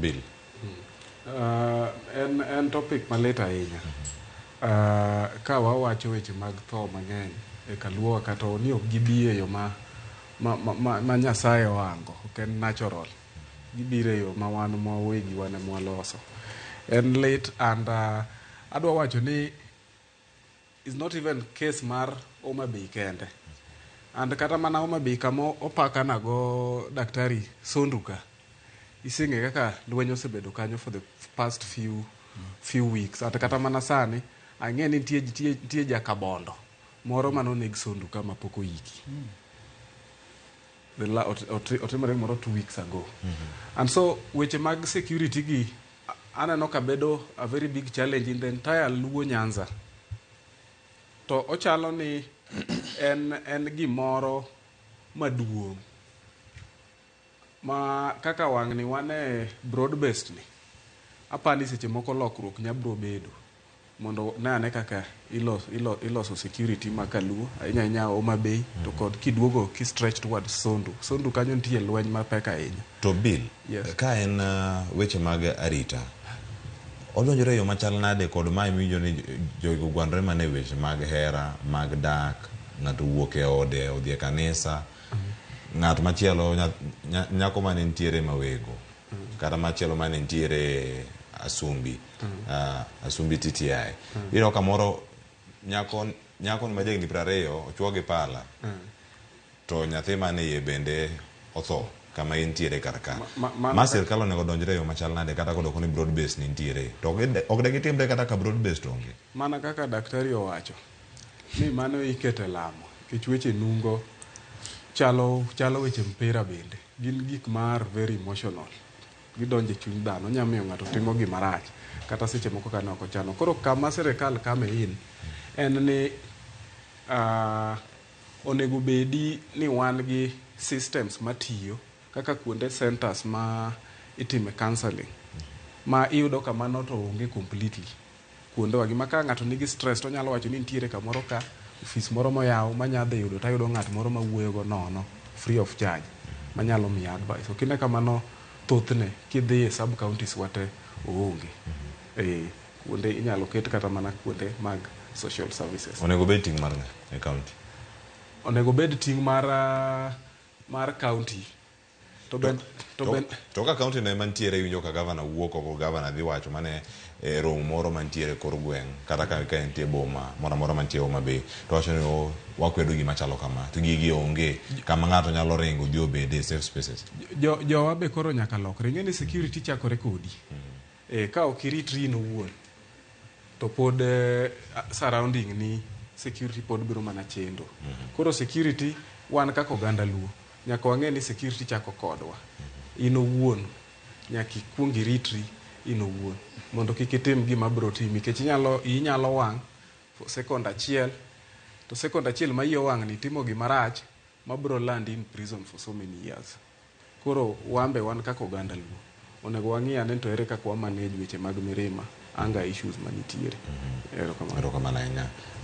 Bill. En topic malit ahinya. Ka wawacho weche mag tho mang'eny e kaluowa kata ni ok gibi e yo ma Nyasaye oango, ok en natural. Gibiro e yo ma wan wawegi wan ema waloso. En lit and adwa wacho ni is not even case mar Homa Bay kende. And kata mana Homa Bay kama opakana go daktari Sondu ka, iseng'e kaka lweny osebedo kanyo for the past few weeks. Ata kata mana sani, ang'e ni nitie jakabondo moro manoneg Sondu ka mapok oiki. Otimore gimoro 2 weeks ago. And so weche mag security gi aneno ka bedo a very big challenge in the entire Luo Nyanza. To ochalo ni en gimoro maduong' ma kaka wang'ni wan e broad based ni apani seche moko lokruok nya bro bedo mondo ne ane kaka iloso security ma kaluo ahinya ahinya Homa Bay to kod kiduogo ki stretch towards Sondu. Sondu kanyo nitie lweny mapek ahinya. To Bill, Yes. ka en weche mag arita, odonjore e yo machal nade kod mae miwinjo ni jogi ogwandore mana e weche mag hera, mag dak, ng'ato wuok e ode odhi e kanisa, ng'at machielo nyako mane nitiere Mawego, kata machielo mane nitiere Asumbi, Asumbi TTI. Iyudo kamoro nyako ni ma jahigni 20 ochuo gi pala, to nyathi mane iye bende otho kama entiere kar ka. Ma sirkal onego donjre e yo machal nade kata kodoko ni broad base ni nitiere to ok de gitimre kata ka broad base to onge? Mana kaka daktari owacho ni mano ikete lamo nikech weche nungo chalo weche mpira bende gin gik mar very emotional, gidonjo e chuny dhano, nya miyo ng'ato timo gima rach kata seche moko kane ok ochano. Koro kama sirikal kame in en ni onego bedi ni wan gi systems matiyo kaka kuonde centers ma itime counseling ma iyudo ka mano to onge completely kuondewa gi ma ka ng'ato nigi stress to onyalo wacho ni nitiere kamoro ka ofis moro moyaw manya dhi yudo tayudo ng'at moro mawuoyo go nono free of charge manyalo miya advice. Ok ine kamano thothne kidhi e sub counties wate oonge. Kuonde inyalo ket kata mana kuonde mag social services. Onego bed ting' mar ng'a e county? Onego bed ting' mar county to ben To ka county no ema nitiere, iwinjo ka gavana wuok oko, gavana dhi wacho mane e romo moro mantiere kor gweng' kata ka entie boma moro amora mantie Homa Bay to wacho ni o wakwedo gima chalo kama to gigi onge kama ng'ato nyalo ringo dhi obede safe spaces. Jowa be koro nyaka lokre. Ing'e ni security chakore kodi. Ka ok iritri in owuon to pod surrounding ni security pod biro mana chendo. Koro security wan kaka oganda Luo nyaka wang'e ni security chako kodwa. In owuon nyaka ikuong iritri in owuon mondo kik itim gima biro timi nikech inyalo wang' for second achiel to second achiel ma iyi owang' ni timo gima rach mabiro land in prison for so many years. Koro wan be wan kaka oganda Luo onego wang'i ane to ere kaka wa manage weche mag mirima, anger issues manitiere. Erokamano. Erokamano ahinya.